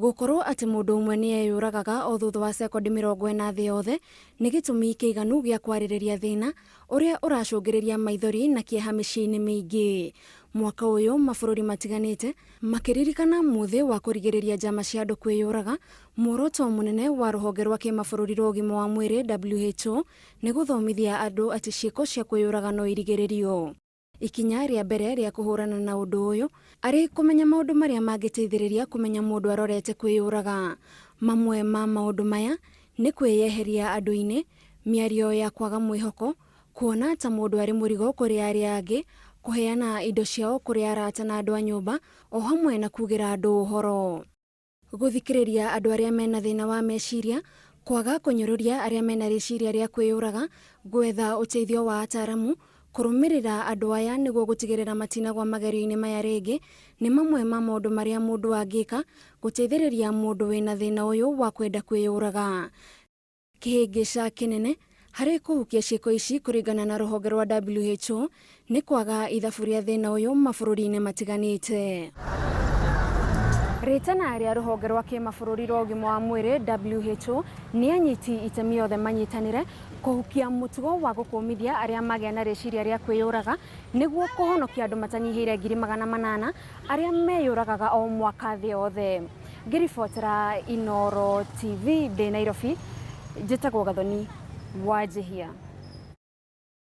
Gũkorwo atĩ mũndũ ũmwe nĩ eyũragaga o thutha wa sekondi 40 thĩ yothe nĩ gĩtũmi kĩiganu gĩa kwarĩrĩria thĩna ũrĩa ũracũngĩrĩria maithori na kĩeha mĩciĩ-inĩ mĩingĩ. Mwaka ũyũ mabũrũri matiganĩte makĩririkana mũthĩ wa kũrigĩrĩria njama cia andũ kwĩyũraga, muoroto mũnene wa rũhonge rwa kĩmabũrũri rwa ũgima wa mwĩrĩ WHO nĩ gũthomithia andũ atĩ ciĩko cia kwĩyũraga no irigĩrĩrio. Ikinya rĩa mbere rĩa kũhũrana na ũndũ ũyũ arĩ kũmenya maũndũ marĩa mangĩteithĩrĩria kũmenya mũndũ arorete kwĩyũraga. Mamwe ma maũndũ maya nĩ kwĩyeheria andũ-inĩ, mĩario ya kwaga mwĩhoko, kuona ta mũndũ arĩ mũrigo kũrĩ arĩa angĩ, kũheana indo ciao kũrĩ arata na andũ a nyũmba, o hamwe na kugĩra andũ ũhoro. Gũthikĩrĩria andũ arĩa mena thĩna wa meciria, kwaga kũnyũrũria arĩa mena rĩciria rĩa kwĩyũraga, gwetha ũteithio wa ataaramu, kũrũmĩrĩra andũ aya nĩguo gũtigĩrĩra matinagwa magerio-inĩ maya rĩngĩ, nĩ mamwe ma maũndũ marĩa mũndũ angĩka gũteithĩrĩria mũndũ wĩna thĩna ũyũ wa kwenda kwĩyũraga. Kĩhĩngĩca kĩnene harĩ kũhukia ciĩko ici kũringana na rũhonge rwa WHO nĩ kwaga ithabu rĩa thĩna ũyũ mabũrũri-inĩ matiganĩte. Rĩtana rĩa rũhonge rwa kĩmabũrũri rwa ũgima wa mwĩrĩ WHO nĩ anyiti itemi othe manyitanĩre kũhukia mũtugo wa gũkũmithia arĩa magĩa na rĩciria rĩa kwĩyũraga nĩguo kũhonokia andũ matanyihĩire 800,000 arĩa meyũragaga o mwaka thĩ yothe. Ngĩribotera Inooro TV ndĩ Nairobi, njĩtagwo Gathoni Wanjihia.